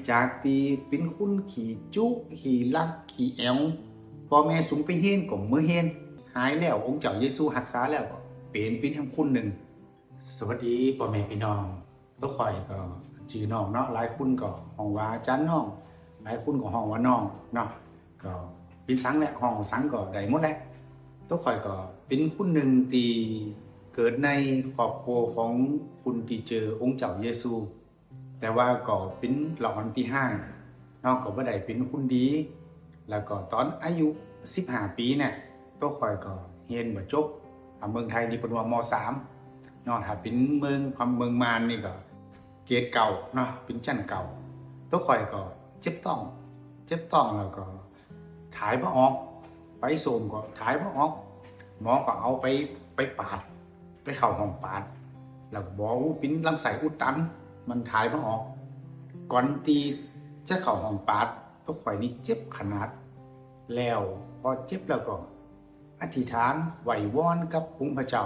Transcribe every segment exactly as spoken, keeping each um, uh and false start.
จากตี้เป๋นคนขี้จุขี้ลักขี้แอ๋ว ป้อแม่ส่งไปเฮียนก็บ่เฮียน หายแล้ว องค์เจ้าเยซูฮักษาแล้วก็เป๋น เป๋นแฮมคนนึ่ง สวัสดีป้อแม่พี่น้อง โตข้อยก็จื้อน้องเนาะ หลายคนก็ฮ้องว่าอาจ๋ารย์น้อง หลายคนก็ฮ้องว่าน้องเนาะ ก็เป๋นสังแหละ ฮ้องสังก็ได้หมดแหละ โตข้อยก็เป๋นคนนึ่งตี้เกิดในครอบครัวของคนตี้เจอองค์เจ้าเยซู แต่ว่าก็เป๋นละอ่อนตี้ฮ้ายเนาะ ก็บ่ได้เป๋นคนดี แล้วก็ต๋อนอายุสิบห้าปี๋เนี่ย โตข้อยก็เฮียนบ่จบ อ่า เมืองไทยนี่เปิ้นว่า ม.สาม เนาะ ถ้าเป๋นเมือง เมืองม่านนี่ก็เกรดเก้าเนาะ เป๋นชั้นเก้า โตข้อยก็เจ็บต๊อง เจ็บต๊องแล้วก็ ถ่ายบ่ออก ไปส้มก็ถ่ายบ่ออก หมอก็เอาไป ไปปาด ไปเข้าห้องปาด แล้วก็บอกว่าเป๋นลำไส้อุดตัน มันถ่ายบ่ออก ก่อนตี้จะเข้าห้องปาด โตข้อยนี่เจ็บขนาด แล้วพอเจ็บแล้วก็อธิษฐานไหว้วอนกับองค์พระเจ้า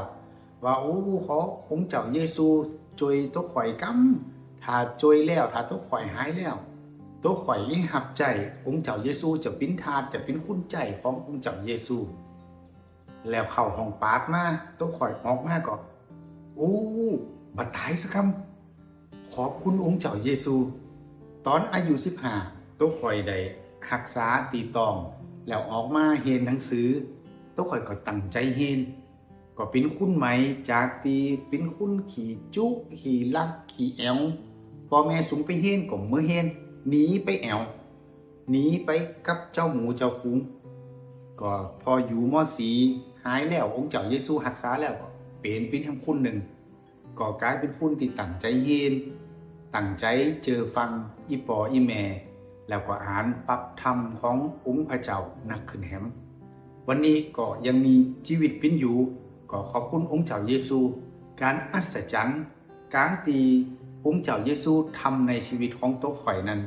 ว่า โอ้ ขอองค์เจ้าเยซูจ้วยโตข้อยกำ ถ้าจ้วยแล้ว ถ้าโตข้อยหายแล้ว โตข้อยฮับใจ๊องค์เจ้าเยซู จะเป๋นทาส จะเป๋นคนใจ๊ขององค์เจ้าเยซู แล้วเข้าห้องปาดมา โตข้อยออกมาก็ โอ้ บ่ต๋ายสักกำ ขอบคุณองค์เจ้าเยซู ต๋อนอายุสิบห้า โตข้อยได้ฮักษาตี้ต๊อง แล้วออกมาเฮียนหนังสือ โตข้อยก็ตั้งใจ๊เฮียน ก็เป๋นคนใหม่ จากตี้เป๋นคนขี้จุขี้ลักขี้แอ๋ว ป้อแม่ส่งไปเฮียนก็บ่เฮียน หนีไปแอ๋ว หนีไปกับเจ้าหมู่เจ้าฝูง ก็พออยู่ ม.สี่ หายแล้ว องค์เจ้าเยซูฮักษาแล้วก็เป๋น เป๋นแฮมคนนึ่ง ก็ก๋ายเป๋นคนตี้ตั้งใจ๊เฮียน ตั้งใจ๊เจื้อฟังอี่ป้ออี่แม่ แล้วก็อ่านปรับธรรมขององค์พระเจ้านักขึ้นแหม วันนี้ก็ยังมีชีวิตเป๋นอยู่ ก็ขอบคุณองค์เจ้าเยซู ก๋านอัศจรรย์ ก๋านตี้องค์เจ้าเยซูทำในชีวิตของโตข้อยนั้น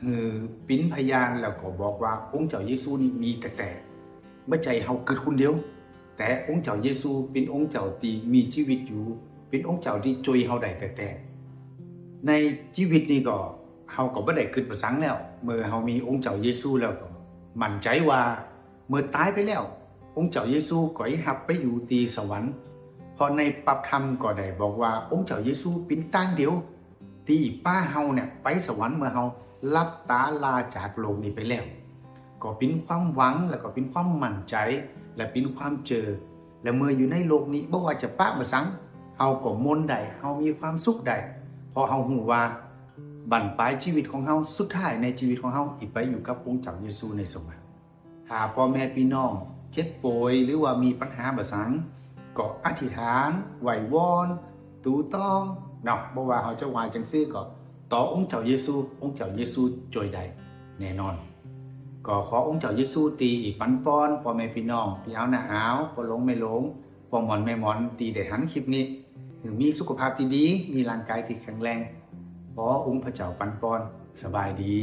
หื้อเป๋นพยานแล้วก็บอกว่าองค์เจ้าเยซูนี่มีแต๊ๆ บ่ใจ้เฮากึ๊ดคนเดียว แต่องค์เจ้าเยซูเป๋นองค์เจ้าตี้มีชีวิตอยู่ เป๋นองค์เจ้าตี้จ้วยเฮาได้แต๊ๆ ในชีวิตนี้ก็เฮาก็บ่ได้กึ๊ดบ่สังแล้ว เมื่อเฮามีองค์เจ้าเยซูแล้วก็มั่นใจ๋ว่า เมื่อต๋ายไปแล้ว องค์เจ้าเยซูก็ฮับไปอยู่ตี้สวรรค์ เพราะในปรับธรรมก็ได้บอกว่าองค์เจ้าเยซูเป๋นตางเดียว ตี้ปาเฮาเนี่ยไปสวรรค์เมื่อเฮาหลับต๋าลาจากโลกนี้ไปแล้ว ก็เป๋นความหวังแล้วก็เป๋นความมั่นใจ๋ และเป๋นความเจื้อ และเมื่ออยู่ในโลกนี้ บ่ว่าจะปะบ่สัง เฮาก็ม่วนได้ เฮามีความสุขได้ เพราะเฮาฮู้ว่าบั้นปลายชีวิตของเฮา สุดท้ายในชีวิตของเฮา อิไปอยู่กับองค์เจ้าเยซูในสวรรค์ ถ้าป้อแม่ปี้น้องเจ็บป่วยหรือว่ามีปัญหาบ่สัง ก็อธิษฐานไหว้วอน ตู่ต้องเนาะ บ่ว่าเฮาจะไหว้จังซี้ก็ต่อองค์เจ้าเยซู องค์เจ้าเยซูจ้วยได้แน่นอน ก็ขอองค์เจ้าเยซูตี้ปันป้อนป้อแม่ปี้น้อง พี่อาวน้าอาว ป้อหลงแม่หลง ป้อหมอนแม่หมอนตี้ได้หันคลิปนี้ หื้อมีสุขภาพตี้ดี มีร่างกายตี้แข็งแรง ขอองค์พระเจ้าปันป้อน สบายดี